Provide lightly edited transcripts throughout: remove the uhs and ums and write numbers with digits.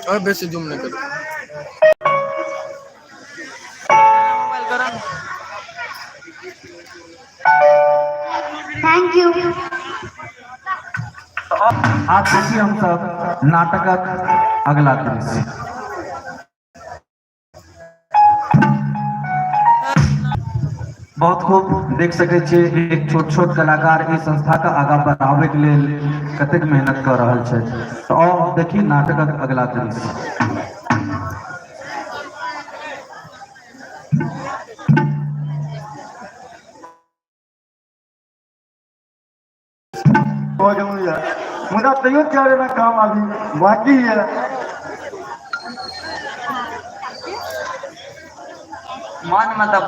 और बेसी जूम नहीं करो। मोबाइल करा। Thank you. आब देखी हम सब नाटकक अगला दृश्य। बहुत खूब देख सकै छियै, एक छोट छोट कलाकार ई संस्था के आगाँ बढ़ाबै के लेल कतेक मेहनत कऽ रहल छथि। तऽ आउ देखी नाटकक अगला दृश्य। भऽ गेलहुँ यऽ, मुदा तैयो 4 आना काम अभी बाकी यऽ। मन में तऽ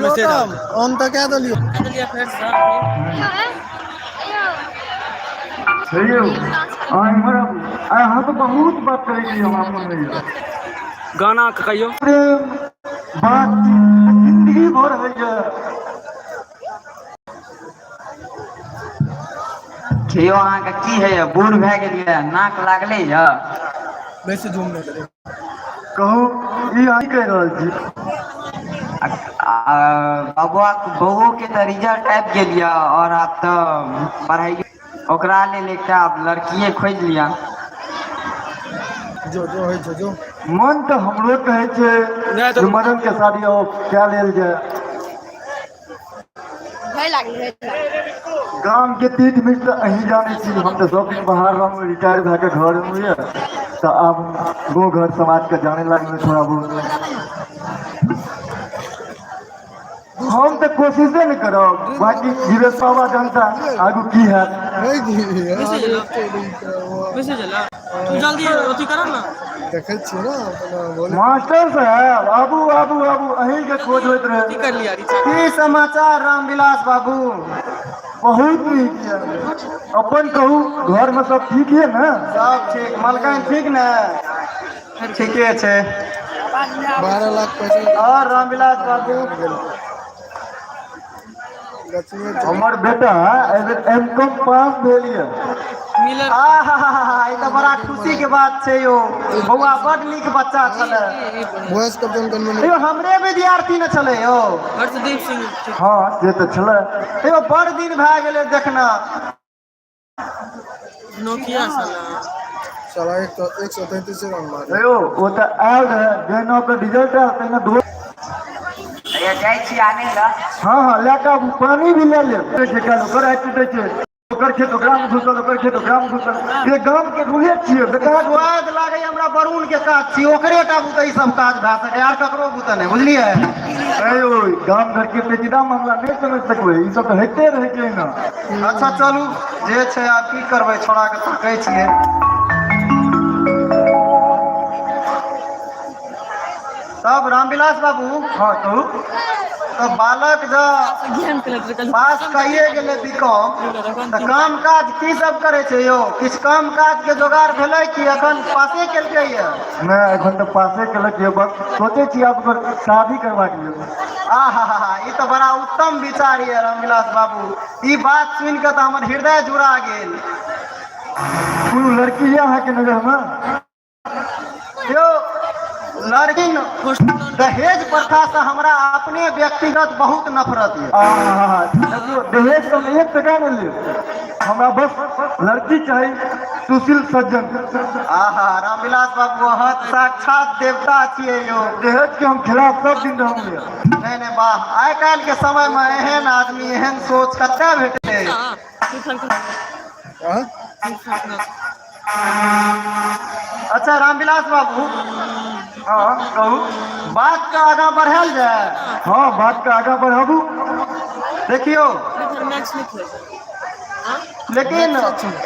मैसेज ऑन तऽ कए देलियौ। देलियै फेर से। हे यौ, अहाँ इम्हर आबू। आइ अहाँसँ बहुत बात करैके यऽ हमरा मोनमे यऽ। गाना के कहियौ। प्रेम बातचीत जिंदगी भर होइए। यौ अहाँके की होइए, बूढ़ भए गेलियै, नाक लागलै यऽ? बेसी जूम नहि करू। कहू, ई अहाँ की कहि रहल छी? बबुआ बौओ के तऽ रिजल्ट आबि गेल यऽ और आब तऽ पढ़ाइ ओकरा लेल एकटा आब लड़किए खोजि लिअ। जो जो होइ छै जो। मन तऽ हमरो कहै छै नहि जे तऽ मदन के शादी और कए लेल जाय। भय लागलै। गाम के तीत मीठ तऽ अहीं जानै छी, हम तऽ सब दिन बाहर रहलहुँ, रिटायर भए के घर एलहुँ यऽ तऽ आब गाँव घर समाज के जाने लागलहुँ थोड़ा बहुत। हम तऽ कोशिशे नहि करब, बाकी जीवेश बाबा जनता आगू की हैत। मैसेज एलो, मैसेज एलो, तू जल्दी अथी कर ना। देखै छियै ने अपना बोले। मास्टर साहब, आबू आबू आबू, अहीं के खोज होइत की रहे। कर लिया रिचार्ज? की समाचार रामविलास बाबू? बहुत नीक यऽ, अपन कहू, घर में सब ठीक यऽ ने? सब ठीक, मलकान ठीक ने? ठीके छै। 12 लाख पैसा। और रामविलास बाबू? गछिए। हमर बेटा एहि बेर एम कॉम पास भेल यऽ। मिलर। आहा, ई तऽ बड़ा खुशी के बात छै यौ, बौआ बड नीक बच्चा छलै। वॉइस कप्तान कनमनी। यौ हमरे विद्यार्थी ने छलै यौ। हर्षदीप सिंह ठीक। हँ, से तऽ छलै। यौ बड़ दिन भए गेलै देखना। नोकिया साला। साला 133 रन मारे। यौ ओ तऽ आयल रहै, जहिना ओकर रिजल्ट आयल तहिना दो। जाइ छी आनै लए। हँ हँ, लए कऽ आबू, पानी भी लए लेब। छै काल्हि ओकर आइ टूटै छै, ओकर खेत ओकरा मे घुसल, ओकर खेत ओकरा मे घुसल, ये गाम के रूहे छियै बेकार। स्वाद लागै हमरा वरुण के काज छी, ओकरे टा बुते ई सब काज भए सकै, आर ककरो बुते नहि, बुझलियै? ऐ यौ, गाम घर के पेचीदा मामला नहि समझ सकबै, ई सब तऽ होइते रहै छै ने। अच्छा चलू, जे छै आब की करबै, छोड़ा के ताकै छियै। तब रामविलास बाबू। हँ कहू। तऽ बालक जँ गेम खेलैत रहै। पास कइए गेलै बी कॉम, तऽ काम काज की सब करै छै यौ? किछु काम काज के जोगाड़ भेलै कि एखन पासे केलकै यऽ? नहि, एखन तऽ पासे केलक यऽ, बस सोचै छी आब ओकर शादी करबाक लेल। आहा, ई तऽ बड़ा उत्तम विचार यऽ रामविलास बाबू, ई बात सुनि कऽ तऽ हमर हृदय जुड़ा गेल। कोनो लड़की यऽ अहाँके नजरमे? यौ लड़की दहेज प्रथा से हमरा अपने व्यक्तिगत बहुत नफरत यऽ। आहा, देखियौ, दहेज तऽ हम 1 टका नहि लेब, हमरा बस लड़की चाही सुशील सज्जन। आहा रामविलास बाबू, अहाँ तऽ साक्षात देवता छियै यौ। दहेज के हम खिलाफ सब दिन रहूँ यऽ। नहि नहि, वाह, आइ काल्हि के समय मे एहन आदमी एहन सोच कतऽ भेटतै? हाँ? अच्छा रामविलास बाबू। हँ कहू। बात के आगाँ बढ़ायल जाय? हँ, बात के आगाँ बढ़ाबू। देखियौ, मैच नहीं खेलै। लेकिन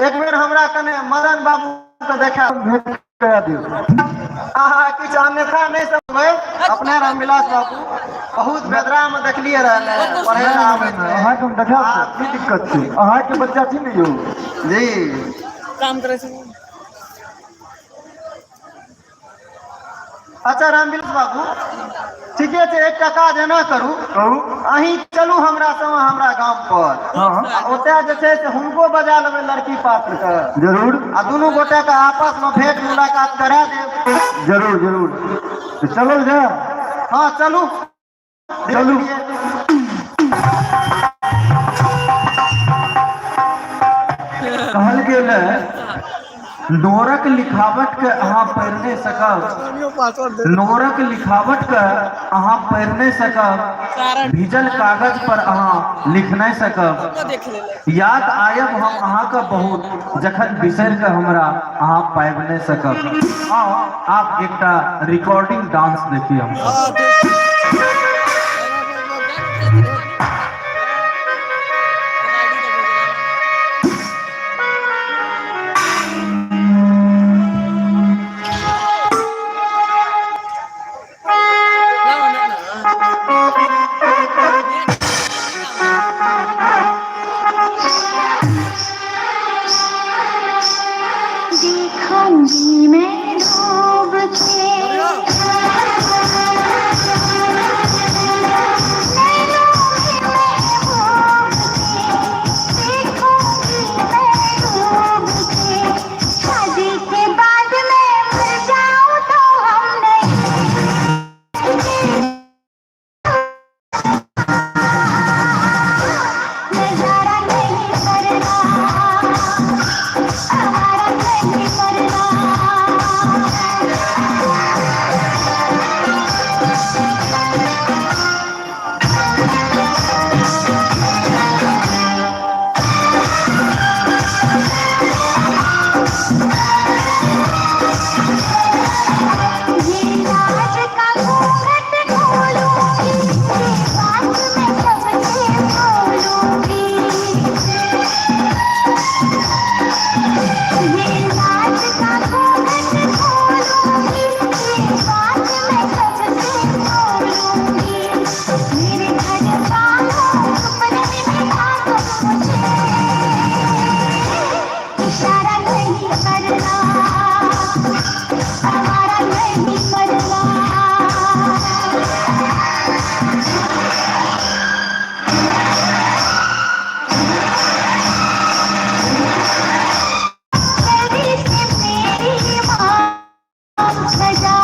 एक बेर हमरा कने मदन बाबू के देखा। भेंट करा दियौ। आहा, किछु अन्यथा नहि समझबै अपने रामविलास बाबू, बहुत बेदरा में देखलियै रहए ने, पढ़ै लए आबैत रहै। अहाँके हम देखायब, की दिक्कत छै? अहाँके बच्चा छी ने यौ? जी। काम करै छै। अच्छा रामविलास बाबू, ठीके छै, एकटा काज एना करू, कहू। अहीं चलू हमरा संग हमरा गाम पर। हँ। आ ओतय जे छै से हुनको बजा लेबै लड़की पात्र के। जरूर। आ दुनू गोटे के आपस में भेंट मुलाकात करा देब। जरूर जरूर, तऽ चलल जाय। हँ चलू। चलू। कहल गेल है, नोरक लिखावट के अहाँ पढ़ि नहि सकब, नोरक लिखावट के अहाँ पढ़ि नहि सकब, भीजल कागज पर अहाँ लिख नहि सकब। देख लेले। याद आयब हम अहाँके बहुत, जखन बिसरि के हमरा अहाँ पाबि नहि सकब। आउ आब एकटा रिकॉर्डिंग डांस देखी हम। देखूंगी मैं डूब के, नैनों में महबूब के, देखूंगी मैं डूब के, शादी के बाद मैं मर जाऊं तो हम नहीं नजारा नहीं करना, आवारा नहीं करना। ये लाज का घूंघट खोलूंगी, ये बात मैं सबसे बोलूंगी, ये लाज का घूंघट खोलूंगी, ये बात मैं सबसे बोलूंगी, मेरे घर वालों सपने में आकर मुझे इशारा नहीं करना, आवारा नहीं करना। मेरी से मेरी माँ सजा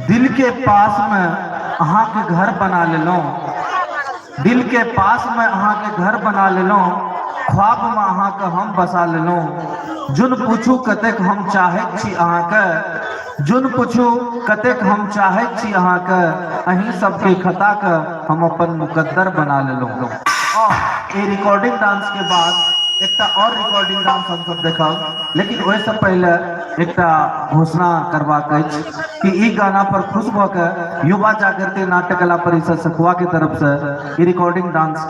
दिल के पास में अहाँ के घर बना लेलहुँ, दिल के पास में अहाँ के घर बना लेलहुँ, ख्वाब में अहाँ के हम बसा लेलहुँ। जुन पूछू कतेक हम चाहैत छी अहाँके, जुन पूछू कतेक हम चाहैत छी अहाँके, अहीं सबके खता के हम अपन मुकद्दर बना लेलहुँ। ई रिकॉर्डिंग डांस के बाद एकटा और रिकॉर्डिंग डांस हम सब देखब, लेकिन ओहिसँ पहिले एकटा घोषणा करबाक अछि कि ई गाना पर खुश भऽ के युवा जागृति नाट्य कला परिषद सखुआ के तरफ से ई रिकॉर्डिंग डांस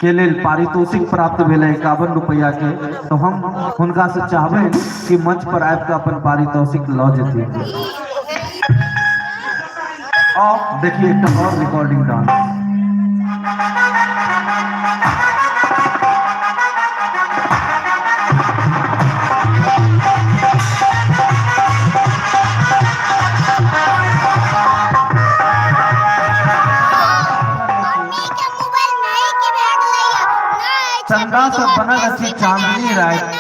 के लेल पारितोषिक प्राप्त भेलै 51 रुपैआ के, तो हम हुनका से चाहबै कि मंच पर आबि कऽ अपन पारितोषिक लऽ जेथिन। और देखिए एकटा और रिकॉर्डिंग डांस। चंदा से बनल अछि चांदनी राति,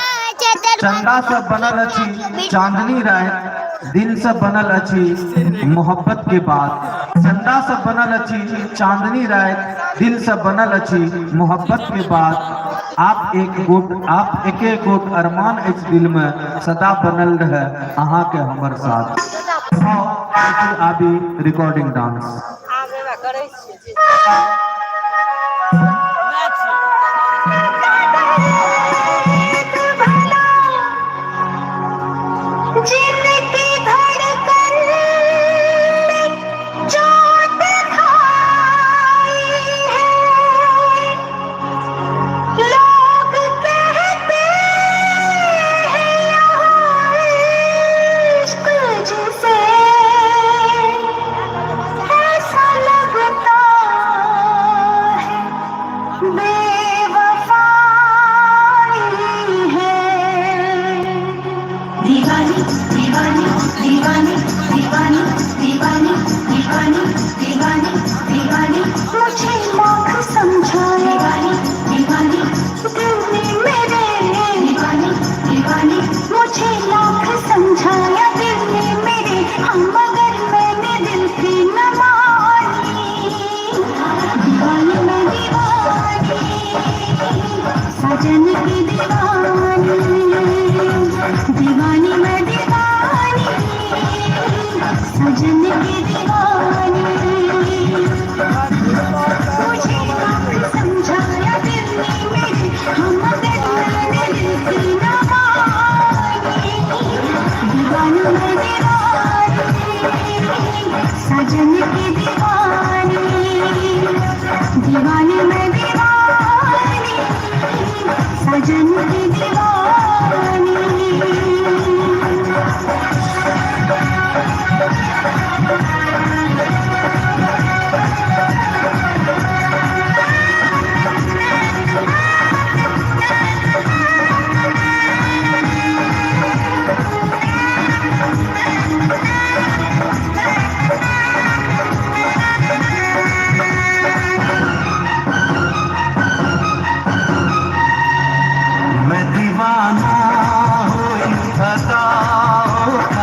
चंदा से बनल अछि चांदनी राति, दिल से बनल अछि मोहब्बत के बात। चंदा से बनल अछि चांदनी राति, दिल से बनल अछि मोहब्बत के बात। आप एक गोट, आप एक एक गोट अरमान अछि दिल में, सदा बनल रहे अहाँ के हमर साथ। आबी रिकॉर्डिंग डांस। जिनकी धड़कन चोट खाई है, लोग कहते हैं यहाँ इश्क जिसे ऐसा लगता है बेवफाई है। दीवानी दीवानी दीवानी दीवानी दीवानी दीवानी दीवानी दीवानी, मुझे लाख समझाया दीवानी दीवानी, दिल ने मेरे दीवानी दीवानी, मुझे लाख समझाया दिल ने मेरे, हम मगर मैंने दिल की न मानी। दीवानी मैं दीवानी, सजन की दीवानी, दीवानी मैं दीवानी, सजन की दीवानी। मुझे लाख समझाया दिल ने मेरे, हम मगर मैंने दिल की न मानी। दीवानी मैं दीवानी, सजन की दीवानी, दीवानी मैं दीवानी, सजन की दीवानी। मैं दीवाना हुई अदाओं का।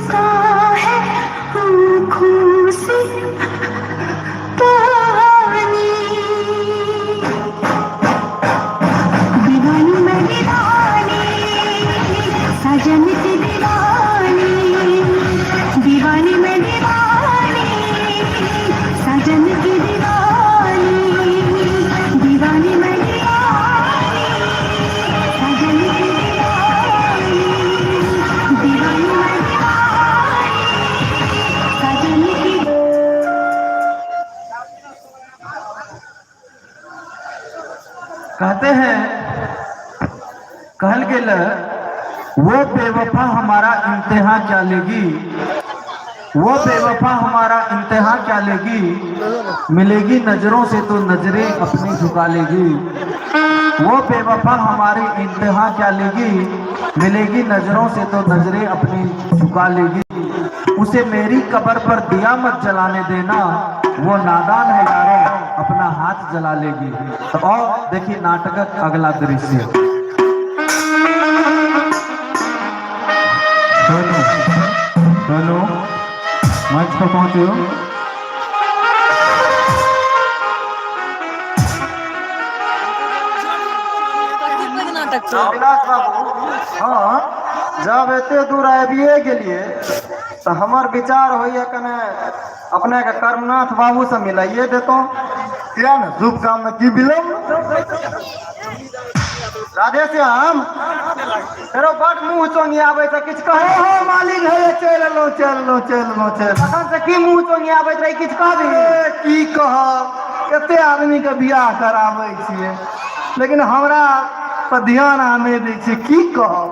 बरसता है आँखों से पानी। दीवानी मैं दीवानी, सजन की दीवानी, दीवानी मैं दीवानी, सजन की दीवानी, दीवानी मैं दीवानी, सजन की दीवानी, दीवानी मैं दीवानी, सजन की। कहते हैं, कहल गेल, वो बेवफा हमारा इम्तिहान क्या लेगी, वो बेवफा हमारा इम्तिहान क्या लेगी, मिलेगी नजरों से तो नजरें अपनी झुका लेगी। वो बेवफा हमारी इम्तिहान क्या लेगी, मिलेगी नजरों से तो नजरें अपनी झुका लेगी। उसे मेरी कब्र पर दिया मत जलाने देना, वो नादान है यारो, अपना हाथ जला लेगी। तो और देखिए नाटकक अगला दृश्य। सोनू, सोनू, मंच पर पहुंचो। नाटक छै। विलास बाबू, हँ। जब एते दूर आबिए गेलियै तऽ हमर विचार होइए कने अपनेके कर्मनाथ बाबूसँ मिलाइए देतहुँ। किया ने, शुभ काम में की विलम्ब? राधे श्याम, फेरो बड मुँह चोंगियाबै छै, किछु कहै? हो मालिक, हे चलि एलहुँ, चलि एलहुँ, चलि एलहुँ, चलि। तखन से की मुँह चोंगियाबैत रही, किछु कहबी? ए, की कहब, एते आदमीके बियाह कराबै छियै, लेकिन हमरा पर ध्यान अहाँ नहि दै छियै, की कहब?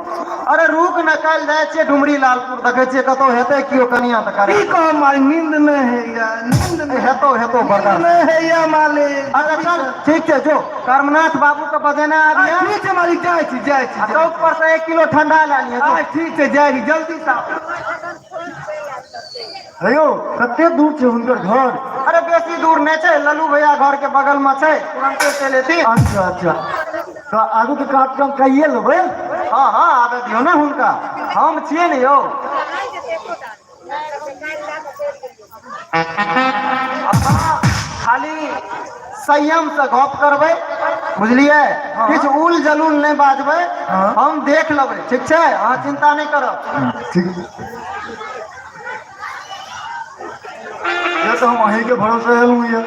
अरे रुक न, काल्हि जाइ छियै डुमरी लालपुर, देखै छियै कतहु हेतै केओ कनिया तऽ की करे। कहब मालिक, नींद नहि होइया, नींद नहि। हेतौ, हेतौ बर्दाश्त। नहि होइया मालिक। अच्छा चल, ठीक छै, जो कर्मनाथ बाबू के बजेने आबिहे। ठीक छै मालिक, जाइ छी, जाइ छी। आ चौक पर से 1 किलो ठंडा लए लिहे, जो। आ, ठीक छै, जाइ छी, जल्दी से आउ। हे यौ, कते दूर छै हुनकर घर? अरे बेसी दूर नहि छै, लल्लू भैया घर के बगल मे छै, तुरन्ते चलि एथिन। अच्छा अच्छा, तऽ आगू के कार्यक्रम कहिए लेबै। हँ हँ, आबे दियौ ने हुनका, हम छियै ने यौ। अहाँ खाली संयम से गप करबै, बुझलियै? किछु उल जलूल नहि बाजबै। हँ। हम देख लेबै, ठीक छै? अहाँ चिन्ता नहि करब। ठीक, ये तऽ हम अहींके भरोसे एलहुँ ये।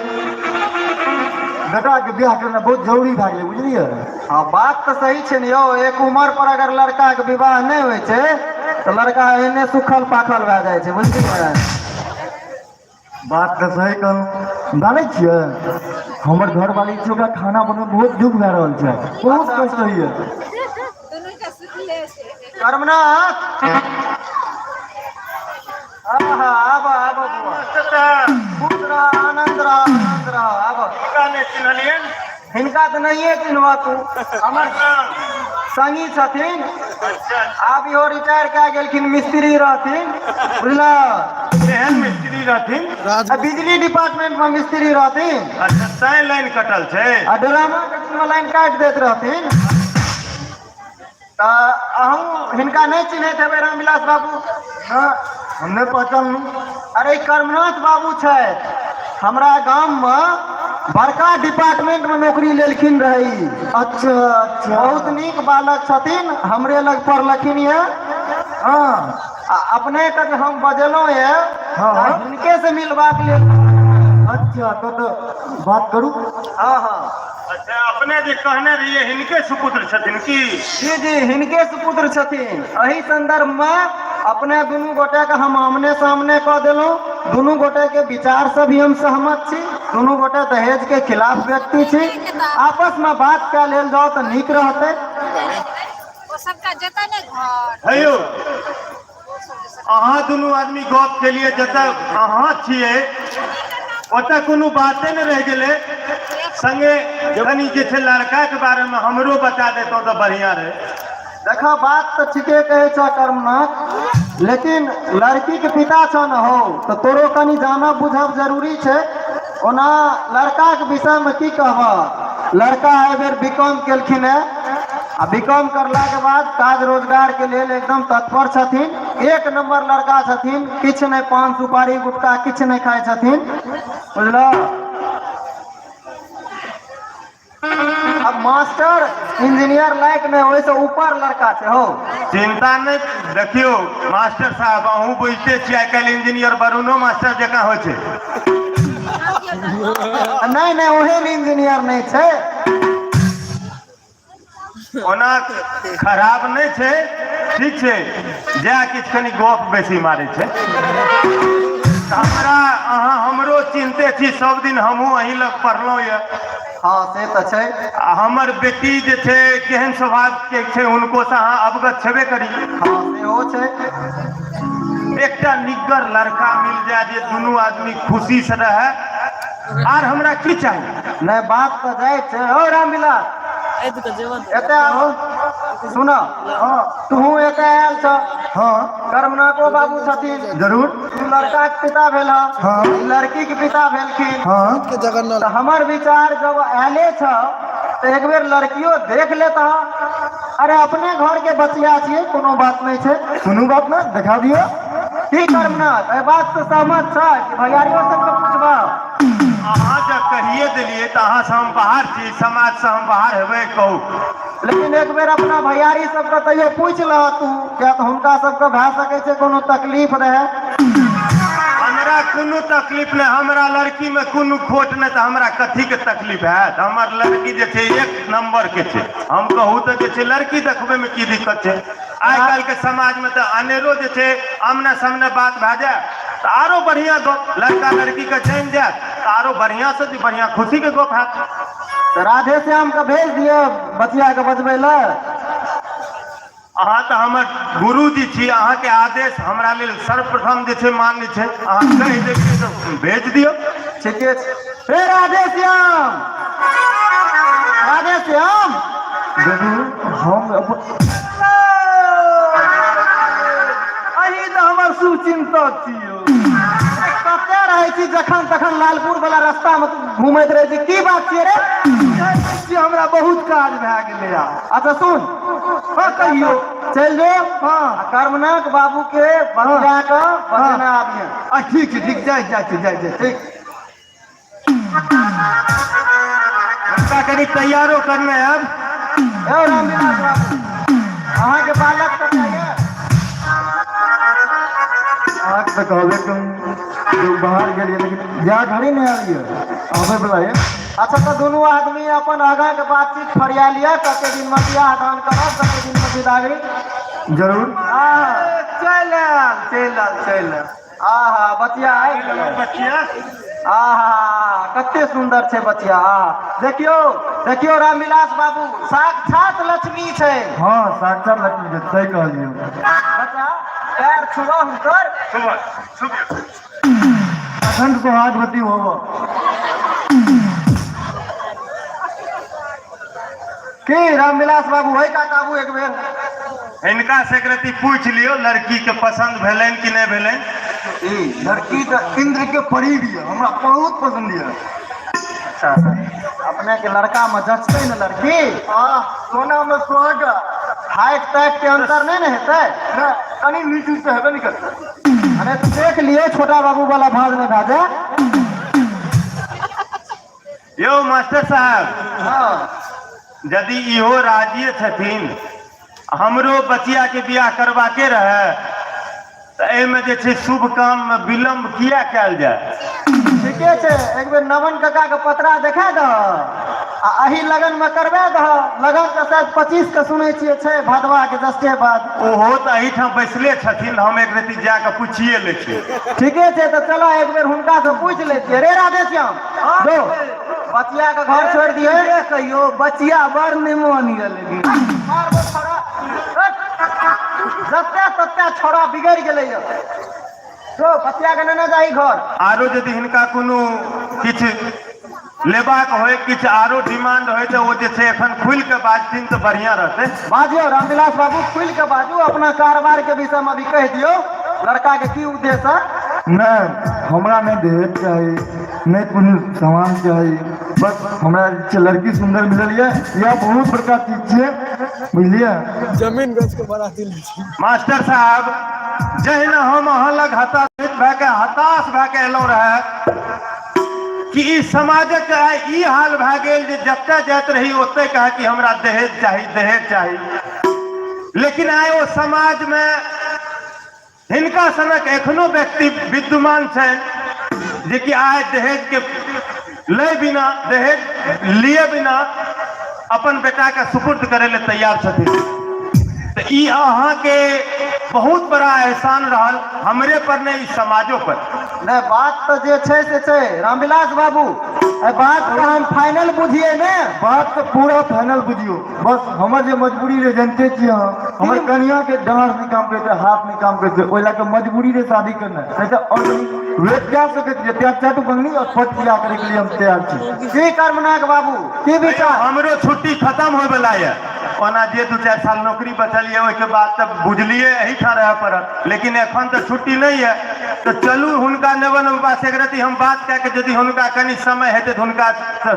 बेटाके बियाह करना बहुत जरूरी भए गेलै, बुझलियै? हँ, बात तऽ सही छै ने यौ। एक उमर पर अगर लड़काके विवाह नहि होइ छै तऽ लड़का एहने सुखल पाखल भए जाइ छै, बुझलियै? बात तऽ सही कहलहुँ। जानै छियै, हमर घरवाली छै, ओकरा खाना बनबैमे बहुत दुख भए रहल छै, बहुत कष्ट होइए। कर्मनाथ, आहा, आब आब बौआ, खुश रह, आनन्द रह, आनन्द रह, आब। हिनका तऽ नहिए चिन्हबह तू, हमर संगी छथिन। आब इहो रिटायर कए गेलखिन, मिस्त्री रहथिन, बुझलह? केहन मिस्त्री रहथिन? आ बिजली डिपार्टमेंट मे मिस्त्री रहथिन। अच्छा, तैं लाइन कटल छै। आ ड्रामा के दिनमे लाइन काटि दैत रहथिन। तऽ अहूँ हिनका नहि चिन्हैत हेबै, रामविलास बाबू? ना, हम नहि पहचानलहुँ। अरे ई कर्मनाथ बाबू छथि, हमरा गाममे बड़का डिपार्टमेंटमे नौकरी लेलखिन रहै ई। अच्छा अच्छा। बहुत नीक बालक छथिन, हमरे लग पढ़लखिन यऽ। हँ। आ अपनेके जे हम बजेलहुँ यऽ हँ। तऽ हिनके से मिलबाक लेल। अच्छा, तऽ बात करू। हँ हँ। अच्छा, अपने जे कहने रहियै, हिनके सुपुत्र छथिन की? जी जी, हिनके सुपुत्र छथिन। एहि संदर्भमे अपने दुनू गोटेके हम आमने सामने कऽ देलहुँ। दुनू गोटेके विचारसँ भी हम सहमत छी, दुनू गोटे दहेजके खिलाफ व्यक्ति छी। आपसमे बात कए लेल जाउ तऽ नीक रहतै। ओ सबटा जेतै ने घर। हे यौ, अहाँ दुनू आदमी गप केलियै, जतऽ अहाँ छियै ओतऽ कोनो बाते नहि रहि गेलै। संगे कनि जे छै लड़काके बारेमे हमरो बता देतहुँ तऽ बढ़िआँ रहै। देखऽ, बात तऽ ठीके कहै छह कर्मनाथ, लेकिन लड़कीके पिता छह ने हौ, तऽ तोरो कनि जानब बुझब जरूरी छै। ओना लड़काके विषयमे की कहबह, लड़का एहि बेर बी कॉम केलखिन हेँ, आ बी कॉम करलाके बाद काज रोजगारके लेल एकदम तत्पर छथिन। एक नंबर लड़का छथिन, किछु नहि पान सुपारी गुटखा किछु नहि खाइ छथिन, बुझलह। अब मास्टर इंजीनियर लायक नहि, ओहिसँ ऊपर लड़का छै हौ। चिंता नहि, देखियौ मास्टर साहब, अहूँ बुझिते छियै आइ काल्हि इंजीनियर वरुणो मास्टर जकाँ होइ छै। नहि नहि, ओहन इंजीनियर नहि छै। ओना खराब नहि छै, ठीक छै, जएह किछु कनि गप बेसी मारै छै। हमरा अहाँ हमरो चिन्हते छी, सब दिन हमहूँ अहीं लग पढ़लहुँ यऽ। हँ से तऽ छै। आ हमर बेटी जे छै केहन स्वभावके छै, हुनको से अहाँ अवगत छेबे करी। हँ सेहो छै। एकटा निग्गर लड़का मिल जाय जे दुनू आदमी खुशी से रहै, आर हमरा की चाही। नहि बात तऽ जाइ छै। हौ रामविलास, एतऽ आबो, सुन, तू एतऽ आयल छ। हँ। कर्मनाको बाबू छथिन। जरूर। तू लड़का के पिता भेल। हँ। लड़की के पिता भेलखिन। हँ। तऽ हमर विचार जब आयले छ तऽ एक बेर लड़कियो देख लेता। अरे अपने घर के बचिया छियै, कोनो बात नहि छै। कोनो बात नहि, देखा दियौ। की कर्मनाथ, एहि बात से सहमत छ कि भैयारियो सबके पूछबा? अहाँ जब कहिए देलियै तऽ अहाँसँ हम बाहर छी, समाजसँ हम बाहर हेबै कहू। लेकिन एक बेर अपना भैयारी सबके तैयो पूछि लह तू, किया तऽ हुनका सबके भए सकै छै कोनो तकलीफ रहै। हमरा कोनो तकलीफ नहि, हमरा लड़कीमे कोनो खोट नहि, तऽ हमरा कथीके तकलीफ हैत? हमर लड़की जे छै एक नम्बरके छै। हम कहू तऽ जे छै लड़की देखबैमे की दिक्कत छै? आइ काल्हिके समाजमे तऽ अनेरो जे छै आमने सामने बात भए जाय तऽ आरो बढ़िआँ गप, लड़का लड़कीके जानि जायत तऽ आरो बढ़िआँसँ जे बढ़िआँ खुशीके गप हैत। तऽ राधे श्यामके भेज दिअ बचियाके बजबै लए। अहाँ तऽ हमर गुरुजी छी, अहाँके आदेश हमरा लेल सर्वप्रथम जे छै मान्य छै। अहाँ कहि दै छियै तऽ भेज दियौ। ठीके छै। हे राधे श्याम, राधे श्याम। देखू हम अपन अहीं तऽ हमर शुभचिन्तक छी यौ। कतऽ रहै छी? जखन तखन लालपुर वाला रास्ता मे घूमैत रहै छी, की बात छियै रे? छी, हमरा बहुत काज भए गेलै आब। अच्छा सुन। हँ कहियौ। चलि जो। हँ। आ कर्मनाथ बाबू के बजा कऽ बजेना आबिहे। आ ठीक छै, ठीक, जाइ जाइ छी, जाइ जाइ। ठीक। हुनका कनि तैयारो करने आयब। यौ रामविलास बाबू, अहाँके बालक कतऽ यऽ? अहाँके तऽ कहबे करू जे ओ बाहर गेलियै, लेकिन जा घड़ी नहि आयल यऽ, आबै वला यऽ। अच्छा तऽ दुनू आदमी अपन आगाँ के बातचीत फरिया लिअ, कते दिन मे बियाह दान करब, कते दिन मे विदागरी। जरूर। हँ। चलि आयल, चलि आयल, चलि आयल। आहा बचिया आबि गेलै। बचिया। आहा कते सुन्दर छै बचिया। आहा देखियौ, देखियौ रामविलास बाबू, साक्षात लक्ष्मी छै। हँ साक्षात लक्ष्मी छै, सही कहलियै। बच्चा पैर छुआ हुनकर। सुबह सुबह। अखंड सौभाग्यवती होब। की रामविलास बाबू, है का काबू एक बेर। हिनका से एक रति पूछि लियौ लड़की के पसंद भेलनि कि नहि भेलनि। ई लड़की तऽ इंद्र के परी यऽ, हमरा बहुत पसंद यऽ। अच्छा अपने के लड़का में जचतै ने लड़की? आह सोना में सुहागा। हाइट ताइट के अंतर नहि ने हेतै? नहि, कनि नीच ऊँच तऽ हेबे नहि करतै। अरे तू देख लियौ, छोटा बाबू वाला भाज नहि भए जाए। यौ मास्टर साहब। हँ। यदि इहो राजिए छथिन, हमरो बचिया के बियाह करबाके रहै, तऽ एहिमे जे छै शुभ काममे विलम्ब किया कयल जाय? ठीके छै, एक बेर नवन काका के पतरा देखा दह आ एहि लगन मे करबा दह। लगन तऽ शायद 25 के सुनै छियै छै, भदवा के जस्टे बाद। ओहो तऽ एहिठाम बैसले छथिन, हम एक रति जा कऽ पुछिए लै छियै। ठीके छै, तऽ चलऽ एक बेर हुनका से पूछि लै छियै। रे राधेश्याम, जो बचिया के घर छोड़ि दियै। ये कहियो बचिया बड़ निमन यऽ लेकिन। मारबो छोड़ा, जते तते छोड़ा बिगड़ि गेलै यऽ। जो बचिया के नेने जाही घर। आरो यदि हिनका कोनो किछु लेबाक होय, किछु आरो डिमांड होय, तऽ ओ जे छै एखन खुलि कऽ बाजथिन तऽ बढ़िआँ रहतै। बाजियौ रामविलास बाबू, खुलि के बाजू, अपना कारोबार के विषय मे भी कहि दियौ, लड़का के की उद्देश्य है। नहि, हमरा नहि दहेज चाही, नहि कोनो सामान चाही, बस हमरा जे छै लड़की सुन्दर मिलल यऽ, इएह बहुत बड़का चीज छियै, बुझलियै। जमीन बेच के बराती लै छी। मास्टर साहब, जहिना हम अहाँ लग हताश भए के हताश भए के एलहुँ रहए कि ई समाजक आइ ई हाल भए गेल जे जतऽ जाइत रही ओतहि कहै कि हमरा दहेज चाही, दहेज चाही। लेकिन आइ ओ समाजमे हिनका सनक एखनो व्यक्ति विद्यमान छनि जे कि आइ दहेजके लै बिना, दहेज लिए बिना अपन बेटाके सुपुर्द करै लए तैयार छथिन। तऽ ई अहाँके बहुत बड़ा एहसान रहल हमरे पर नहि, ई समाजो पर। नहि, बात तऽ जे छै से छै रामविलास बाबू, एहि बातके हम फाइनल बुझियै ने? बात तऽ पूरा फाइनल बुझियौ, बस हमर जे मजबूरी रहै जानते छियै अहाँ, हमर कनिया के डाँड़ नहि काम करैत रहै, हाथ नहि काम करैत रहै, ओहि लए कऽ मजबूरी रहै शादी करनाइ, नहि तऽ आओर वेट कए सकैत रहियै। तैं चारि मंगनी आओर पट बियाह करैके लिए हम तैयार छी। की कर्मनाथ बाबू, की विचार? हमरो छुट्टी खत्म होइवला यऽ, ओना जे 2-4 साल नौकरी बचल यऽ ओहिके बाद तऽ बुझलियै एहिठाम रहय पड़त, लेकिन एखन तऽ छुट्टी नहि यऽ, तऽ चलू हुनका नवन बाबा से एक रति हम बात कए कऽ यदि हुनका कनि समय हेतै तऽ हुनका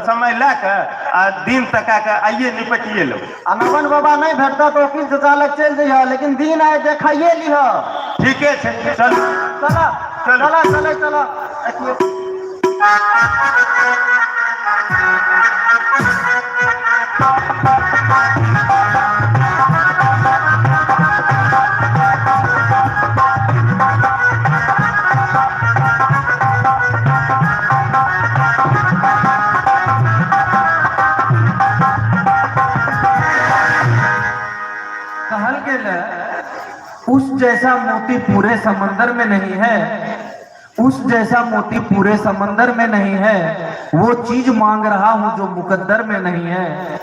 समय लए कऽ आ दिन तका कऽ आइए निपटिए लेबै। आ नवन बाबा नहि भेटतह तऽ ओकील चाचा लग चलि जइहऽ, लेकिन दिन आइ देखाइए लिहऽ। ठीके छै, चलू। चलऽ। चलू। चलऽ चलै चलऽ। कहल गेल है, उस जैसा मोती पूरे समंदर में नहीं है, उस जैसा मोती पूरे समंदर में नहीं है, वो चीज मांग रहा हूं जो मुकद्दर में नहीं है।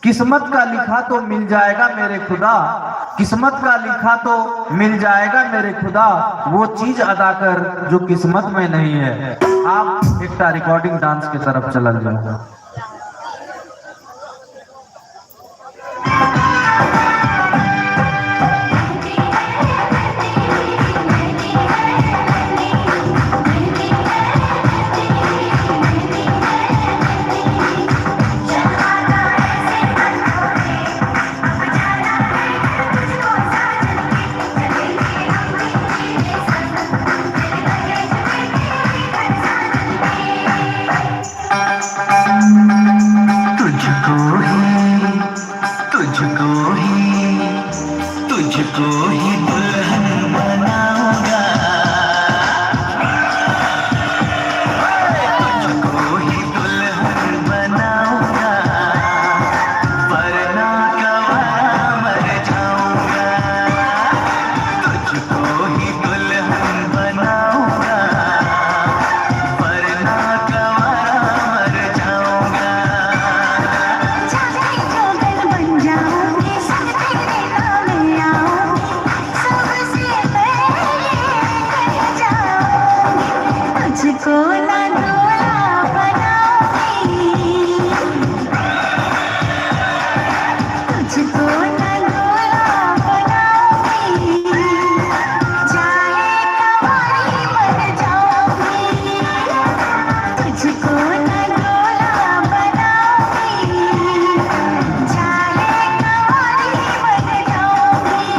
किस्मत का लिखा तो मिल जाएगा मेरे खुदा, किस्मत का लिखा तो मिल जाएगा मेरे खुदा, वो चीज अदा कर जो किस्मत में नहीं है। आप एकटा रिकॉर्डिंग डांस के तरफ चलल जाओ। तुझको ही, तुझको ही, तुझको ही दुल्हन बनाऊंगा, तुझको ही दुल्हन बनाऊंगा, वरना गवारा मर जाऊंगा। तुझको ही दुल्हन बनाऊंगा, वरना गवारा मर जाऊंगा। चाहे जोगन बन जाऊंगी, संग तेरे नाम आऊंगी, सबसे पहले कह जाऊंगी, तुझको ना दूल्हा बनाऊंगी, तुझको ना दूल्हा बनाऊंगी, चाहे कवारी मर जाऊंगी, तुझको ना दूल्हा बनाऊंगी, चाहे कवारी मर जाऊंगी।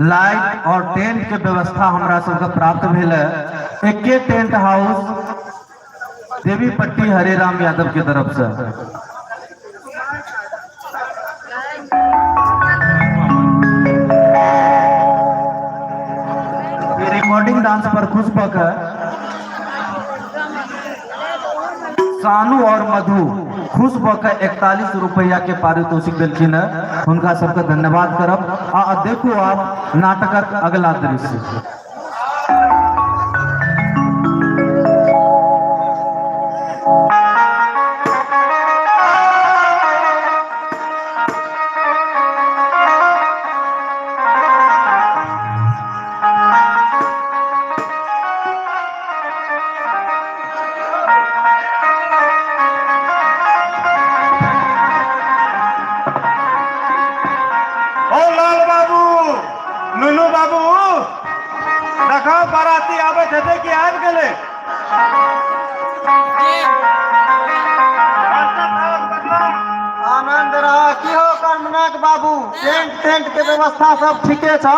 लाइट और टेंट के व्यवस्था हमरा सबके प्राप्त भेल है एके टेंट हाउस देवीपट्टी हरे राम यादव के तरफ से। रिकॉर्डिंग डांस पर खुश भऽ के सानू और मधु खुश भऽ के 41 रुपया के पारितोषिक देलखिन है, हुनका सबके धन्यवाद करब। आ देखू आप नाटकक अगला दृश्य। ओ लाल बाबू, नुनू बाबू, देखो बाराती आबैत हेतै कि आबि गेलै? आनंद रह। की हो कर्मनाथ बाबू, टेंट टेंट के व्यवस्था सब ठीके छ?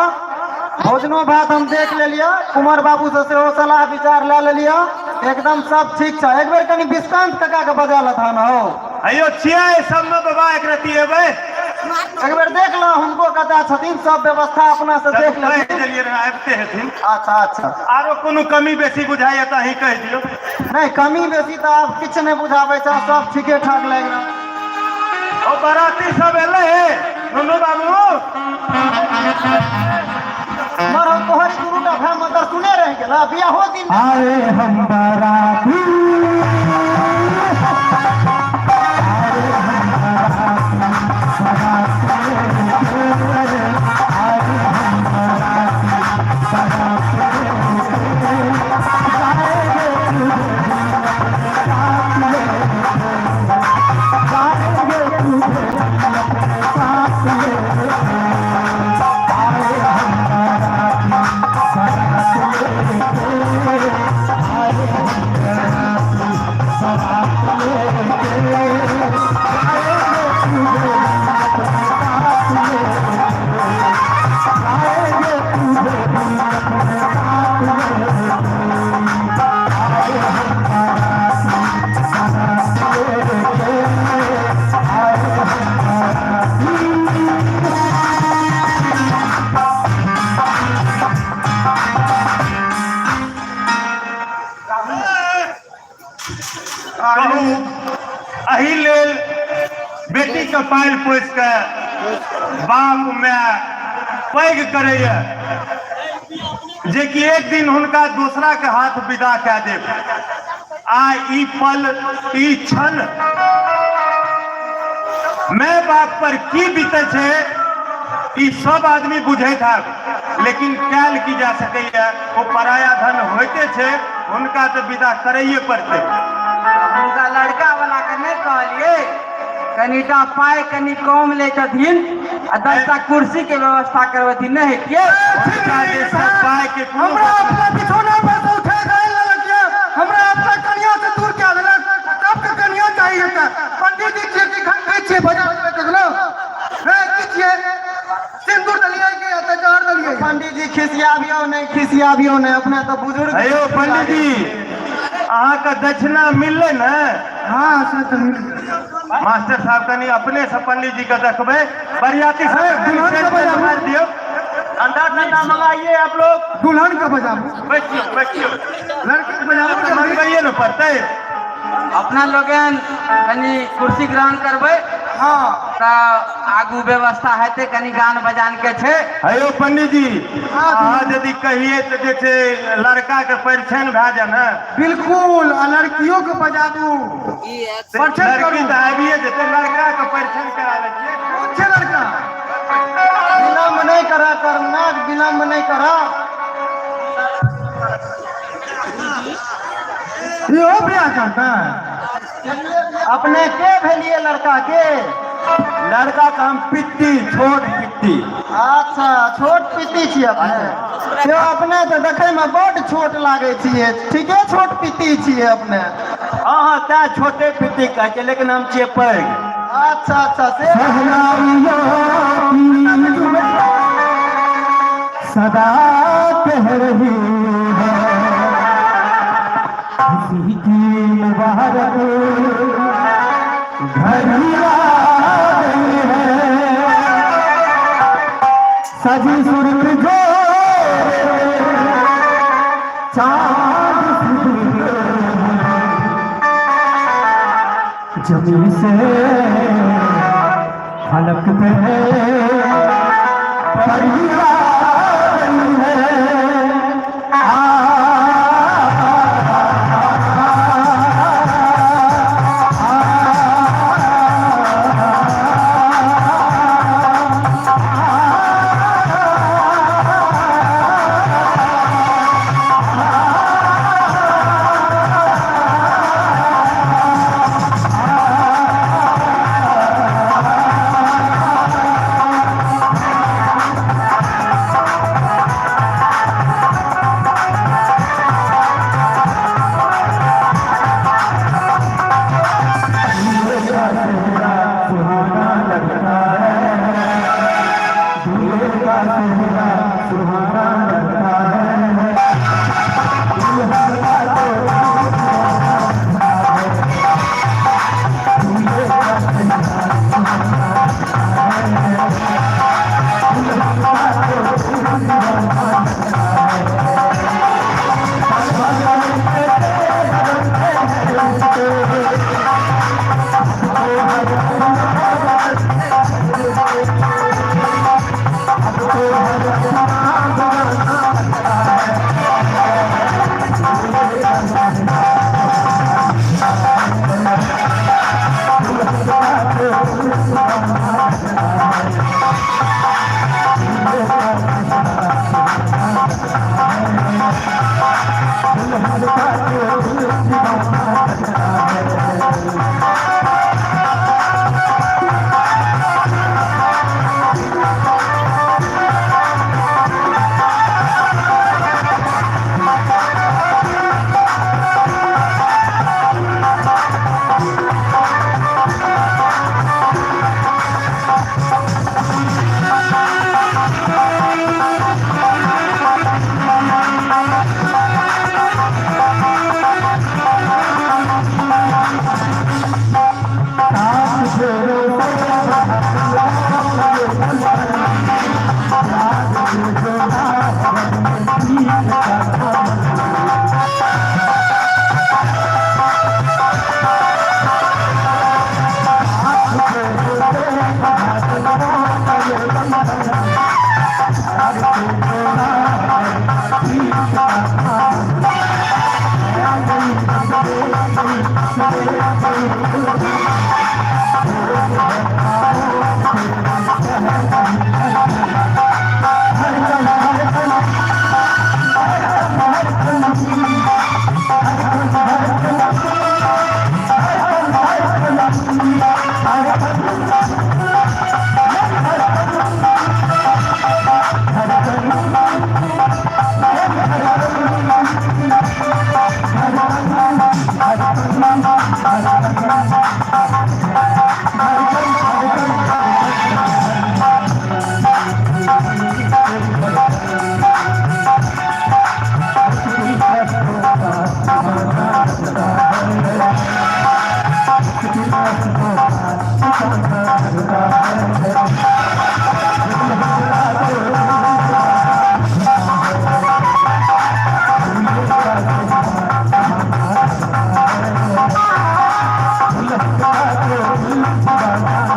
भोजनो भात हम देख लेलियै, कुमार बाबू से सेहो सलाह विचार लए लेलियै, एकदम सब ठीक छ। एक बेर कनि विश्रांत काका के बजा लथन हो। अयो छियै सबमे बाबा, एक रति एबै। एक बेर देख लो हुनको कतऽ छथिन, सब व्यवस्था अपना से देख कहि लेथिन। देलियै रहए, आबिते हेथिन। अच्छा अच्छा। आरो कोनो कमी बेसी बुझाइए तऽ अहीं कहि दियौ। नहि, कमी बेसी तऽ आब किछु नहि बुझाबै छै, सब ठीके ठाक लागि रहल। ओ बाराती सब एलै हे नुनू बाबू? मर हम तोहर दुनू टा भाय मदर सुने रहि गेल बियाहो दिन। आए हम बाराती, कहू, एहि लेल बेटीके पालि पोसि कऽ बाप माय पैघ करैए जेकि एक दिन हुनका दोसरा के हाथ विदा कए देब। आ ई पल, ई क्षण माय बाप पर की बीतै छै ई सब आदमी बुझैत हैब, लेकिन कयल की जा सकैए, ओ पराया धन होइते छै, हुनका तऽ विदा करैए पड़तै। हुनका लड़का वाला के नहि कहलियै कनिटा पाइ कनि कम लै छथिन आ 10टा कुर्सी के व्यवस्था करबथिन, नहि हेतियै? हुनका जे छै पाइ के कोनो हमरा अपना बिछौना पर से उठा के आनि लेलक ये, हमरा अपना कनिया से दूर कए देलक। सबके कनिया चाहिए तऽ पंडित जी छियै कि घंटी छियै बजा बजा कखनो? हे की छियै? सिंदूर देलियै कि एतऽ जहर देलियै? पंडित जी खिसियाबियौ नहि, खिसियाबियौ नहि, अपने तऽ बुजुर्ग। हेयौ पंडित जी, अहाँके दक्षिणा मिललै ने? हाँ, से तऽ मिल गेल। मास्टर साहब, कनि अपने से पंडित जी के देखबै, बरियाती सब हे, दुल्हन के बजाबू। दियौ। ठंडा ठंडा मंगाइए आप लोग। दुल्हन के बजाबू। बैठियो बैठियो। लड़की के बजाबू जल्दी। मंगबैए ने पड़तै। अपना लोगन कनि कुर्सी ग्रहण करबै। हाँ। तऽ आगू व्यवस्था हेतै, कनि गान बजान के छै। हेयौ पंडित जी, अहाँ यदि कहिए तऽ जे छै लड़का के परिछन भए जाए ने। बिल्कुल, आ लड़कियों के बजाबू। परिछन लड़की करू। तऽ आबिए जेतै, लड़का के परिछन करा लै छियै। कोन छै लड़का? विलम्ब नहि करा कर्मनाथ, विलम्ब नहि करा। इहो बियाह करतै? अपने के भेलिए लड़का के? लड़का का हम पित्ती, छोट पित्ती। अच्छा, छोट पित्ती छियै अपने। से अपने तऽ देखै मे बड्ड छोट लागै छियै, ठीके छोट पित्ती छियै अपने। हाँ हाँ, तैं छोटे पित्ती कहै छै, लेकिन हम छियै पैघ। अच्छा अच्छा, से सदा कह रही है, खुशी की मुबारक घड़ी आ गई है। सजी सूरत जो चांद सी जमीन से फलक पे परी आ गई है। आ, सुहाना लगता है, दूल्हे का चेहरा सुहाना लगता है, दुल्हन का तो दूल्हे का चेहरा सुहाना लगता है, दुल्हन का तो दीवाना लगता है।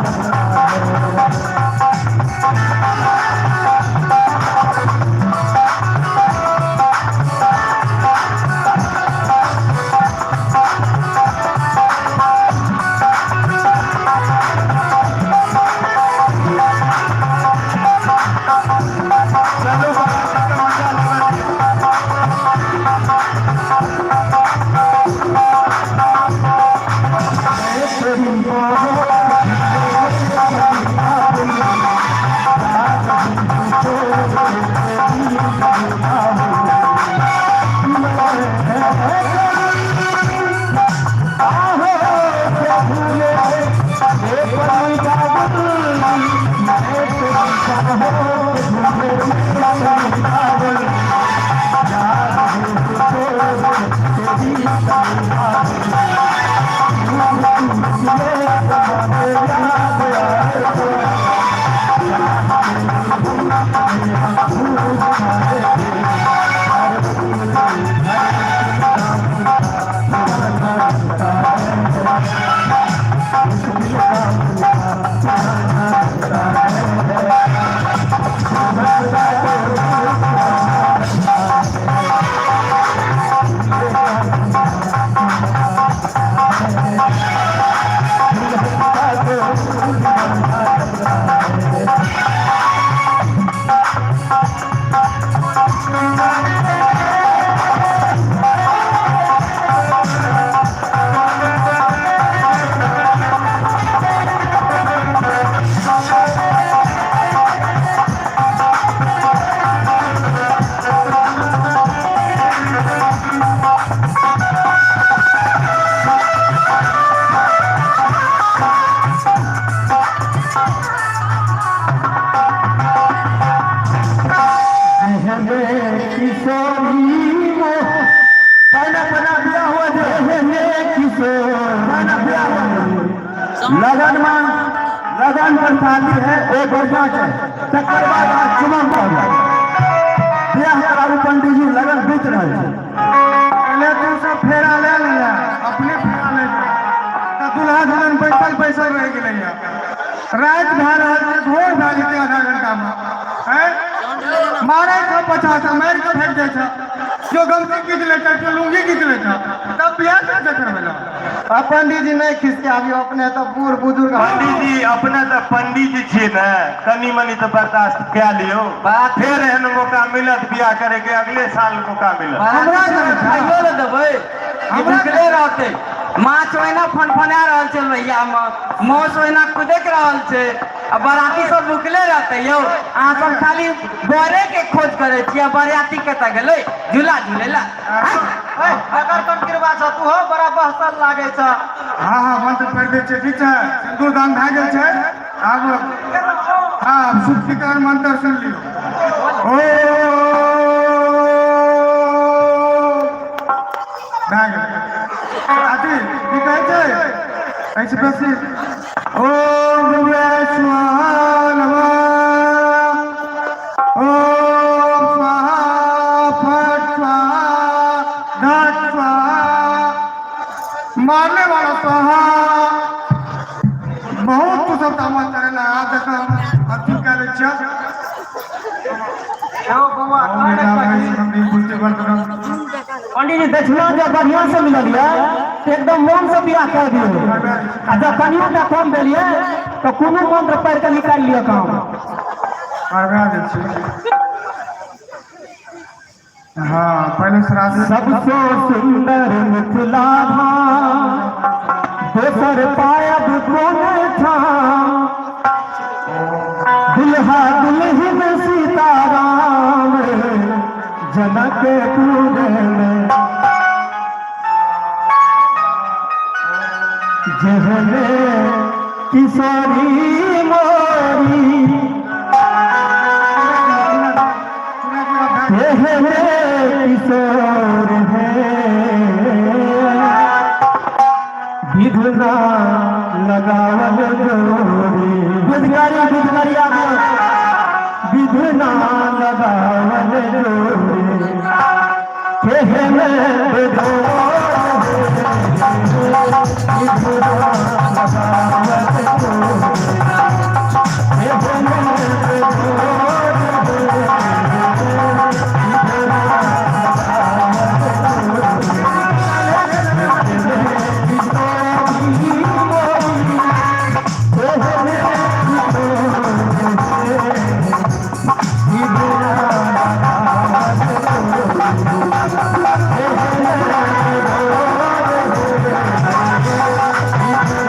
लगन में लगन पर शादी है ओ बढ़िया छै, तकर बाद अहाँ चुमन भऽ जायत। बियाह कराबू पंडीजी, लगन बीत रहल छै। पहले तू सब फेरा ले लिया, अपने फेरा ले लिया, तऽ दुल्हा दुल्हन बैसल बैसल रहि गेलैया। राति भए रहल छै, भोर भए जेतै आधा घंटामे। हैं मारै छौ पछा से, मारि कऽ फेंक जाइ छौ। केओ गमछी खींच लै छै, केओ लुंगी खींच लै छौ, तब बियाह कैसे करबै? आ पंडीजी नहि खिसियाबियौ, अपने तऽ बूढ़ बुजुर्ग। पंडीजी, अपने तऽ पंडीजी छियै ने, कनि मनि तऽ बर्दाश्त कए लियौ। फेर एहन मौका मिलत बियाह करे के? अगले साल मौका मिलत। हमरा खाइयो लए देबै? हमरा भुखले रहतै? माछ ओहिना फनफना रहल छै लोहिया मे, माउस ओहिना कुदक रहल छै आ बराती सब भुखले रहतै? यौ, अहाँ सब खाली बरे के खोज करै छियै, बरियाती कतऽ गेलै झूला झूले ला? एकर कोन कृपा छौ? तू हो बड़ा बहसल लागै छ। हँ हँ, मंत्र पढ़ि दै छियै। ठीक छै, सिन्दूर दान भए गेल छै। आब हँ, आब शुद्धिकरण मंत्र सुनि लियौ। ओ भए गेल। अथी की कहै छै, एहिसँ बेसी ओम स्वाहा नमः, ओम स्वाहा फट स्वाहा घट स्वाहा, मारने वाला स्वाहा। बहुत तू सब तामा करेला। आब देख, अथी कए लै छियै। यौ बौआ। ओम मेधा सुगंधि पुष्टिवर्धनम। पंडीजी, दक्षिणा जब बढ़िया से मिलल ये तऽ एकदम मोन से बियाह कऽ दियौ, आ जब कनियो टा कम भेल ये तऽ कोनो मंत्र पढ़ि कऽ निकालि लिअ काम। करबा दै छियै। हाँ, पहले श्राद्ध। सबसे सुंदर मिथिला धाम, दोसर पायब कोन ठाम। दुल्हा दुल्हिन सीताराम जनकपुर में, जेहने किशोरी मोरी, तेहने किशोर है। विधना लगावल जोरी, विधगारी विधगारी आगे, विधना लगावल जोरी, तेहने विधना लगावल जोरी, तेहने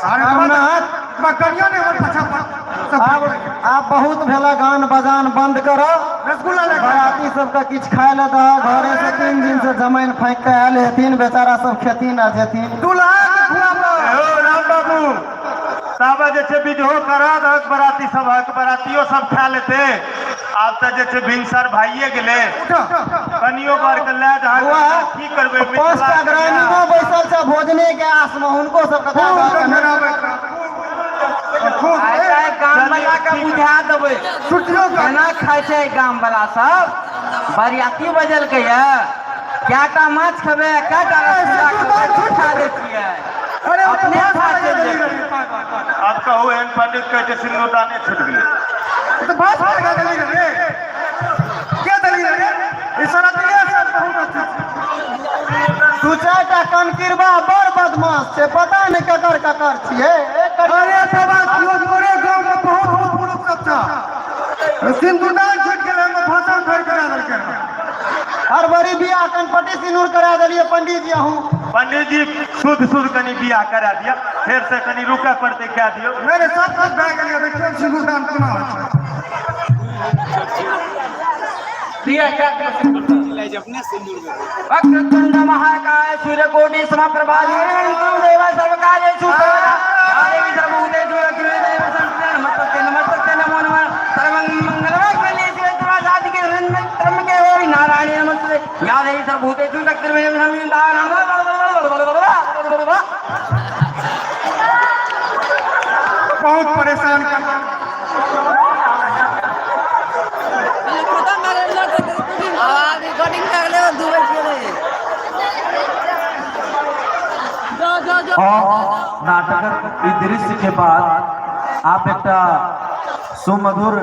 एतबा कनियो नहि हमर पाछा पर आब आब बहुत भेला गान बजान बंद करो। रसगुल्ला ले बराती सबके किछु खाय लए दह, घरे से 3 दिन से जमाइन फाँकि के आयल हेथिन बेचारा सब, खेथिन आ जेथिन। दूल्हा के खुआबो। हो राम बाबू, ताबे जे छै विधो करा दहक बराती सबहक, बरातियो सब खा लेते। आब तऽ जे छै भिनसर भाइये गेलै, कनियो बर के लए दहक। बौआ, की करबै? 5टा ग्रामीणो बैसल छै भोजने के आस में, हुनको सबके दए दहक। आइ ताइ गाम वाला के बुझा देबै छुट्टियो कर। केना खाइ छै गाम वाला सब। बरियाती बजलकै ये, कएटा माछ खेबै, कएटा रसगुल्ला खेबै, खा दै छियै। अरे ओ तऽ अपने भात खा लगा चलि देली जेबै। रे। आब कहू, एहन पंडित कहै छै सिन्दूरदाने छुटि गेलै। ओ तऽ भात लगा देली रे। के देली रे? ई सारा दिने सब बहुत अच्छा छै। दू चारिटा कनकिरबा बड़ बदमाश छै, पता नहि ककर ककर छियै। अरे बाबा, कियो तोरे गाँव में बहुत बहुत पुरुष सब छ। सिन्दूरदान छुटि गेलै, हमर भाषण फेर करा देलकै। हर बरी बियाह कनपटी सिनूर करा देलियै पंडीजी अहूँ। पंडित जी, शुद्ध शुद्ध कनि बियाह करा दिअ, फेर से कनि रुकऽ पड़तै, कए दियौ। नहि नहि, सब कुछ भए गेलै, देखियौ सिन्दूरदान कोना होइ छै। वक्रतुंड महाकाय सूर्यकोटि समप्रभा देव सर्वकार्येषु सर्वदा या देवी सर्वभूतेषु लक्ष्मीदेव संस्कृते नमस्ते नमस्ते नमो नमः। सर्वं मंगलमांगल्ये शिवे सर्वासाधिके त्र्यंबके गौरी नारायणी नमस्ते या देवी सर्वभूतेषु शक्तिर्भूतेषु। बहुत परेशान कर। रिकॉर्डिंग कर ले, दुबई चले जो जो जो। और नाटकक ई दृश्य के बाद आप एकटा सुमधुर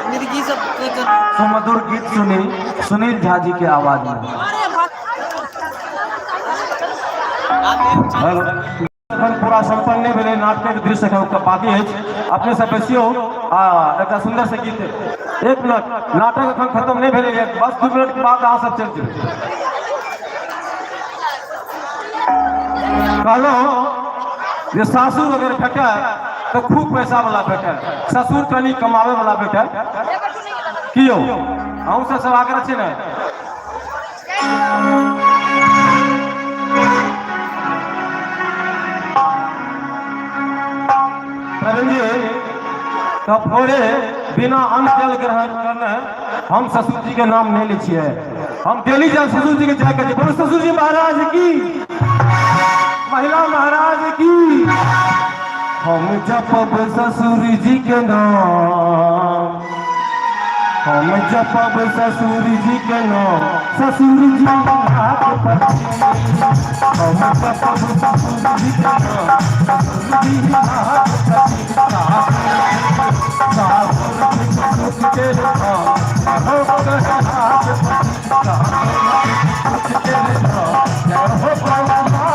मिर्गी सब सुमधुर गीत सुनी सुनील झा जी के आवाज में। अरे भाग। हेलो, एखन पूरा संपन्न नहि भेलै, नाटकक दृश्य एखन बाकी अछि। अपने सब बैसियौ आ एकटा सुन्दर से गीत। एक मिनट, नाटक एखन खत्म नहि भेलै, बस 2 मिनट के बाद अहाँ सब चलि जेबै। कहलहुँ जे सासुर अगर भेटय तऽ खूब पैसा वाला भेटय, ससुर कनि कमाबै वाला भेटय। की यौ, अहूँ सब सब आग्रह छै ने? प्रवीण जी, तऽ भोरे बिना अन्न जल ग्रहण करने हम ससुर जी के नाम नहीं लै छियै। हम डेली जान ससुर जी के जाय के बोलो ससुर जी महाराज की, महिला महाराज की। हम जपब ससुर जी के नाम, हम जपब ससुर जी के नाम, ससुर जी हाथ पर। हम जपब ससुर जी के नाम, ससुर जी हाथ पर। सासुर सुख के धाम, हो कहे हाथ पर। सुख के धाम, जय हो परमात्मा।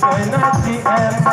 केने छी एम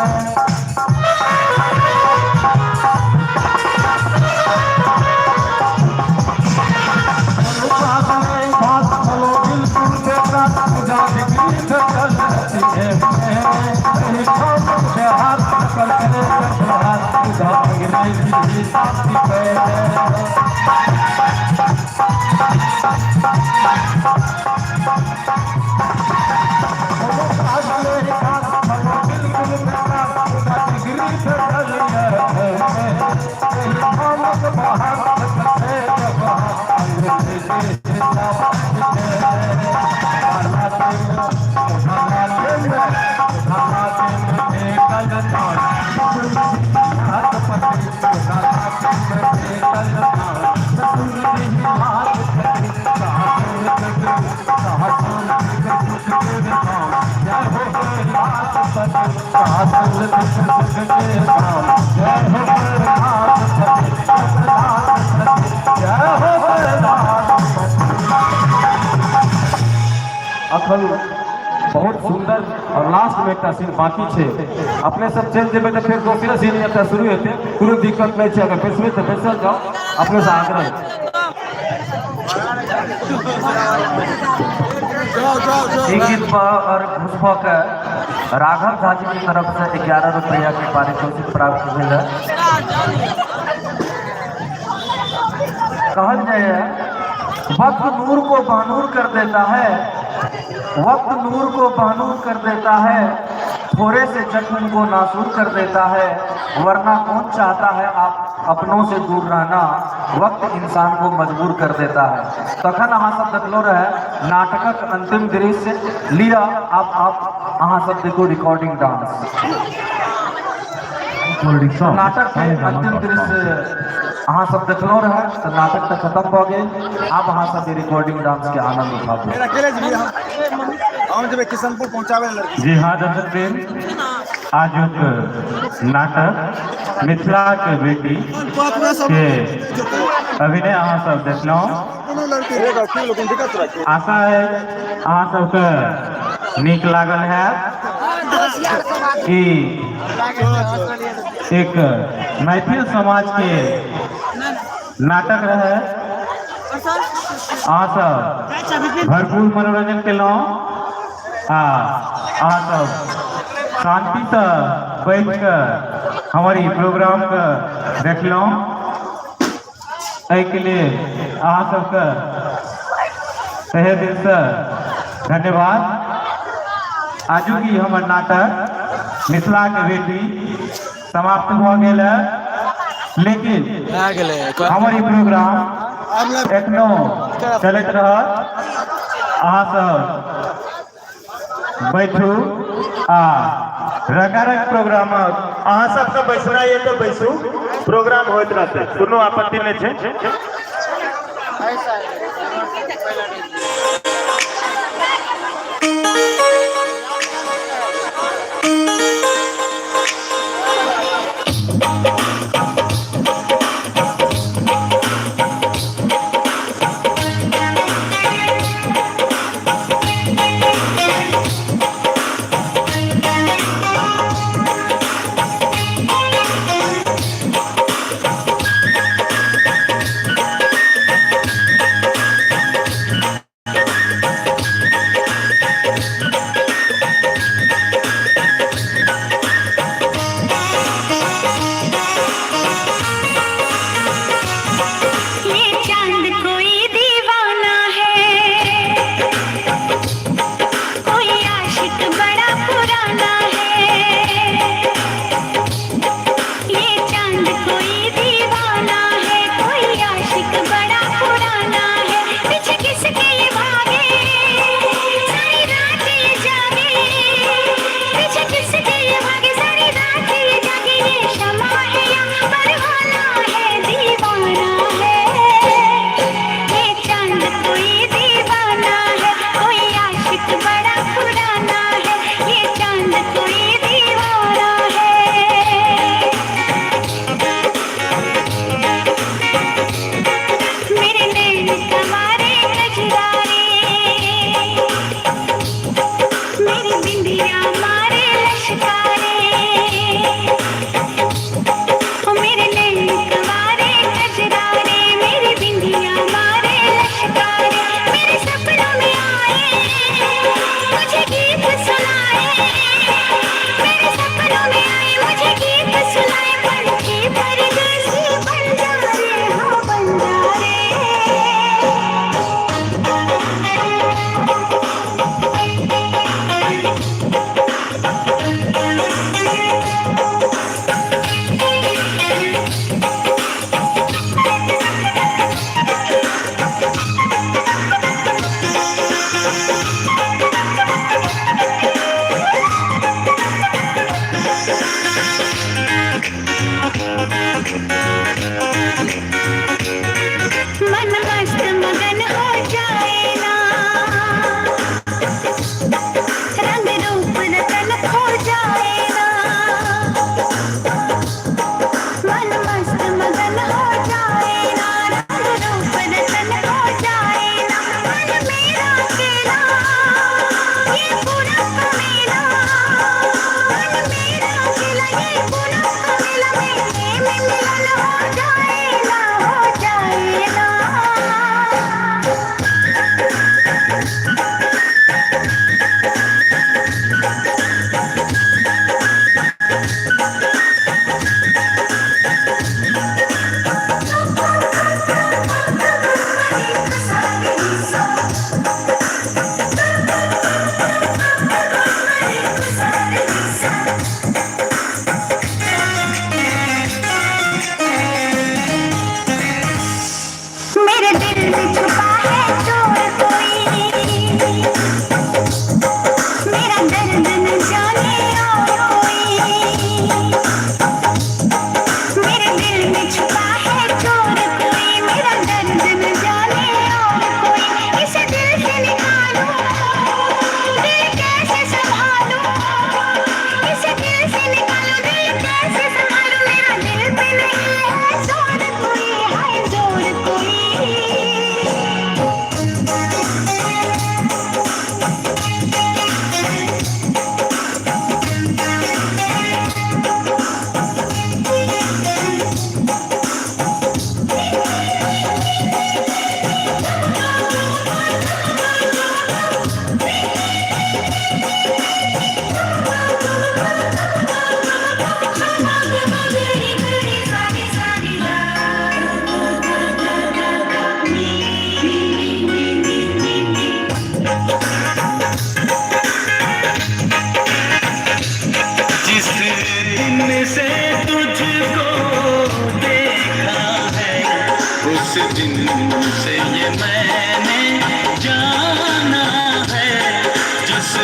अखन बहुत सुंदर और लास्ट में एकटा सीन बाकी छै। अपने सब चलि जेबै तऽ फेर दोसरे सीन एकटा शुरू हेतै। कोनो दिक्कत नहि छै, अगर बैसबै तऽ बैसल जाउ, अपने से आग्रह। ई गीत पर और घुसबऽ के राघव झा जी के तरफ से 11 रुपया के पारितोषिक प्राप्त भेल है। कहल जाए वक्त नूर को बहनूर कर देता है, वक्त नूर को बहनूर कर देता है, थोड़े से जख्म को नासूर कर देता है, वरना कौन चाहता है आप अपनों से दूर रहना, वक्त इंसान को मजबूर कर देता है। तखन अहाँ सब देखलो रहे नाटकक अंतिम दृश्य लिया। आप अहाँ सब देखो रिकॉर्डिंग डांस। नाटक के अंतिम दृश्य अहाँ सब देखलो रहे, तो नाटक तऽ खत्म भऽ गेल। आब अहाँ सब रिकॉर्डिंग डांस के आनंद उठाबू। हम जेबै किशनपुर पहुंचाबै लड़की। जी हाँ दर्शक वृंद, आजुक नाटक मिथिलाक बेटी के अभिनय अहाँ सब देखलहुँ। आशा है अहाँ सबके नीक लागल है कि एक मैथिल समाज के नाटक रहे। अहाँ सब भरपूर मनोरंजन केलहुँ आ अहाँ सब शांतिसँ बैठ कऽ हमर ई प्रोग्रामके देखलहुँ। एहिके लिए अहाँ सबके तहे दिलसँ धन्यवाद। आजुक ई हमर नाटक मिथिलाके बेटी समाप्त भऽ गेल है, लेकिन हमर ई प्रोग्राम एखनो चलैत रहत। अहाँ सब बैठू आ रंगारंग प्रोग्राम। अहाँ सबके बैसना ये तऽ बैसू, प्रोग्राम होइत रहतै, कोनो आपत्ति नहि छै।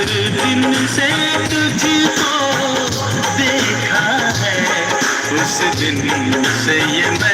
दिन से तुझको देखा है, उस दिन से ये